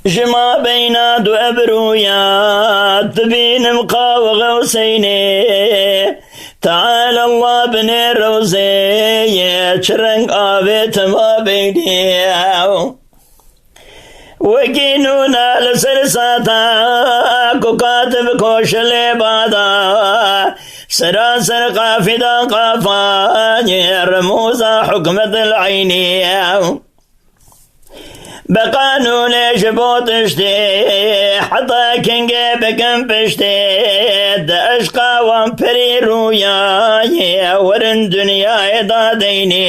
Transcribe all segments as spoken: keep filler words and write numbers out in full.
Ji mabeyna du ebrûya dibînim qaw Xewseynê. Teala Allah binê rewzê ye, çi reng avê ti mabeynê. Wekî nûna li ser sata ku katib koşilê bada, seraser qafîda qafa ye, remûza hukmetil eynî ye. Bi qanûnê ji bo tiştê, heta kengê bikin piştê, di eşqa wan pirî rûyayê, werin dinyayê da deynê.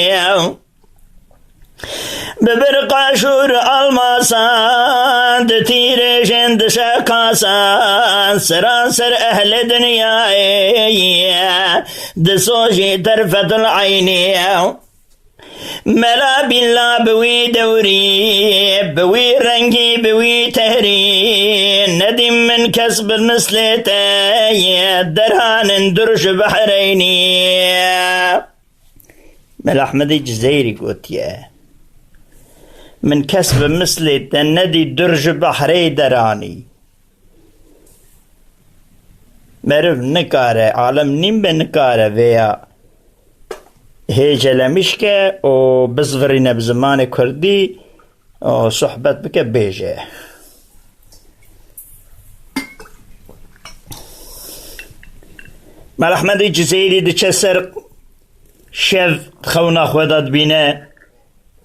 Bi birqa şûr almasan, di tîrêjên di şekasan, seranser ehlê dinyayê, di sojî terfetul eynî. Mela bîlla bi wî dewrî, bi wî rengî, bi wî tehrî, nedîm min kes bi mislê te ye, deranin dur ji behreynî. Mela Ehmedê Cizêrî gotiye, min kes bi mislê te nedî dur ji behrê deranî. Meriv nikare, alem nîn be nikare vêya hêcelemiş ke û bizvirîne bi zimanê kurdî û sohbet bike bêje. Mela Ehmedê Cizêrî diçe ser şev xewna xwe de dibîne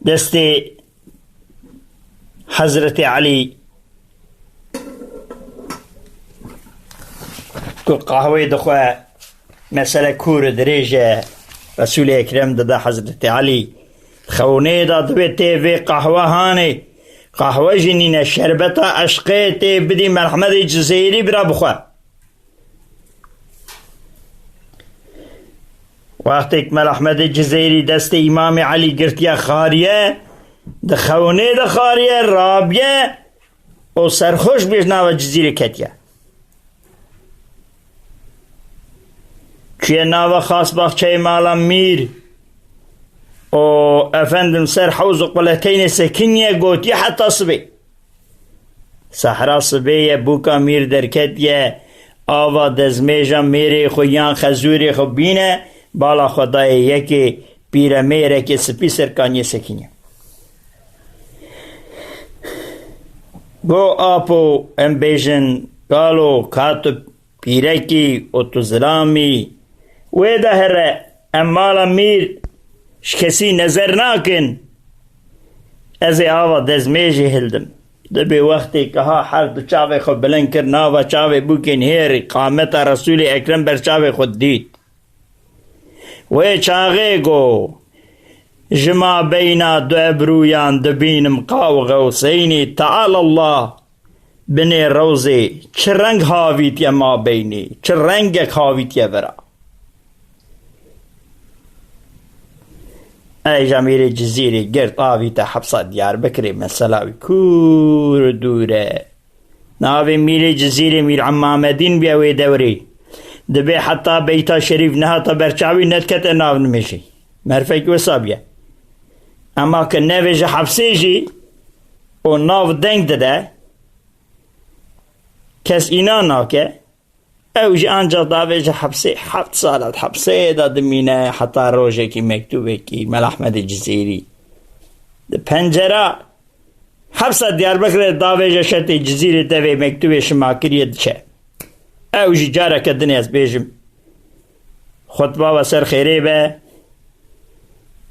destê Hezretê Elî ku qehweyê dixwe, mesele kûr û dirêj e. Resûlê Ekrem dide Hezretê Elî. Xewnê de dibê tê vê qehwe hanê. Qehwe jî nîne, şerbeta eşqê tê bidî Mela Ehmedê Cizêrî bira bixwe. Wextêk Mela Ehmedê Cizêrî destê Îmamê Elî girtiye xariye, di xewnê de xariye, rabiye û serxweş bê ji nava Cizîrê ketiye. Çûye nava xasbaxçeyê mala Mîr û efendim ser hewz û quleteynê sekiniye, gotiye heta sibê. Sehra sibê ye, bûka Mîr derketiye, ava dezmêja mêrê xwe yan xezûrê xwe bîne, bala xwe daye yekê pîremêrekê spî ser kaniyê sekiniye. Go apo, em bêjin, kalo, ka tu pîrekî û tu zilamî, wê de here, em mala Mîr ji kesî nezer nakin. Ez ê ava dezmêjê hildim. Dibê wextê kiha her du çavê xwe bilind kir, nava çavê bûkên hêrî, qameta Resûlê Ekrem ber çavê xwe dît. Wê çaxê go, ji mabeyna du ebrûyan dibînim qaw Xewseynî, teala Allah, binê rewzê, çi reng havîtiye mabeynî, çi rengek havîtiye vera. Ey jamîrê Cizîrê girt avîte hepsa Diyarbekirê, mesela wî kûr û dûr e. Navê mîrê Cizîrê Mîr Emmamedîn bûye wê dewrê. Dibê heta beyta şerîf nehata ber çavî nedikete nav nimêjê. Merfek wisa bûye. Ema ke nevêje hepsê jî û nav deng dide, kes înan nake, ew jî ancax davêje hepsê, heft sala di hepsê de dimîne heta rojekî mektûbekî Mela Ehmedê Cizîrî di pencera hepsa Diyarbekirê davêje şetê Cizîrê devê mektûbê şima kiriye diçe. Ew jî careke din ez bêjim. Xutba we ser xêrê be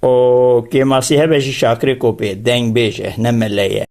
û kêmasî hebe jî Şakirê Kopê, dengbêj e, ne mele ye.